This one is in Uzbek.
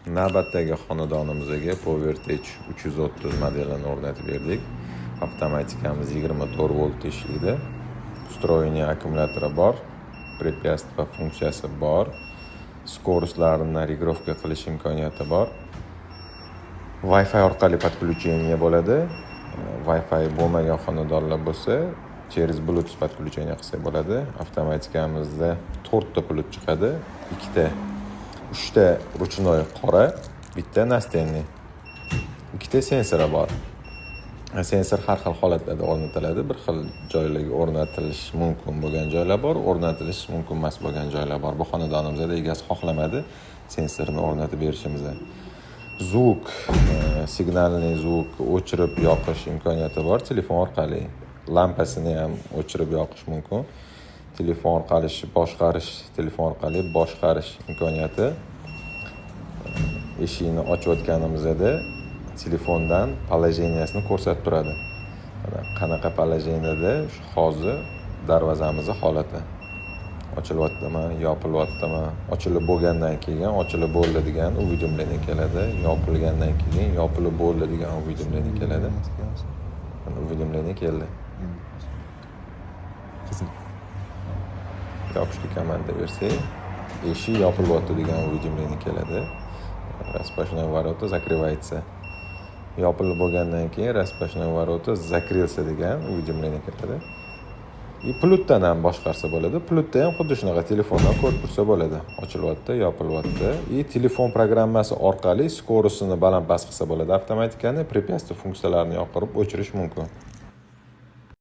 Navbatdagi xonadonimizga Powertech 330 modelini o'rnatib berdik. Avtomatikamiz 24 volt ishlaydi. Встроенный akkumulyatori bor, препятствие funksiyasi bor. Скорость larini регулировка qilish imkoniyati bor. Wi-Fi orqali подключение bo'ladi. Wi-Fi bo'lmagan xonadonlar bo'lsa, через Bluetooth подключение qilsak bo'ladi. Avtomatikamizda to'rtta pult chiqadi. Ikkita, uchta ручной qora, bitta настенный. Ikkita sensori bor. Sensor har xil holatlarda o'rnatiladi. Bir xil joylarga o'rnatilishi mumkin bo'lgan joylar bor, o'rnatilishi mumkin emas bo'lgan joylar bor. Bu xonadonimizda egasi xohlamadi sensorni o'rnatib berishimizni. Звук, сигнальный звук o'chirib yoqish imkoniyati bor telefon orqali. Lampasini ham o'chirib yoqish mumkin. Telefon orqali boshqarish, telefon orqali boshqarish imkoniyati. Eshikni ochayotganimizda telefondan положение sini ko'rsatib turadi. Mana qanaqa положение da shu hozir darvozamizni holati. Ochilyaptimi, yopilyaptimi? Ochilib bo'lgandan keyin ochilib bo'ldi degan уведомление keladi. Yopilgandan keyin yopilib bo'ldi degan уведомление keladi. Mana, уведомление keldi. Qizil. Yopishga komanda bersak, eshik yopilyapti degan уведомление keladi. Распашной ворота закрывается. Yopilib bo'lgandan keyin распашной ворота закрылся degan уведомление keladi. И pultdan ham boshqarsa bo'ladi. Pultda ham xuddi shunaqa telefondan ko'rib tursa bo'ladi. Ochilyapti, yopilyapti. И telefon programmasi orqali скорость ini baland past qilsa bo'ladi avtomatikani, препятствие funksiyalarini yoqirib o'chirish mumkin.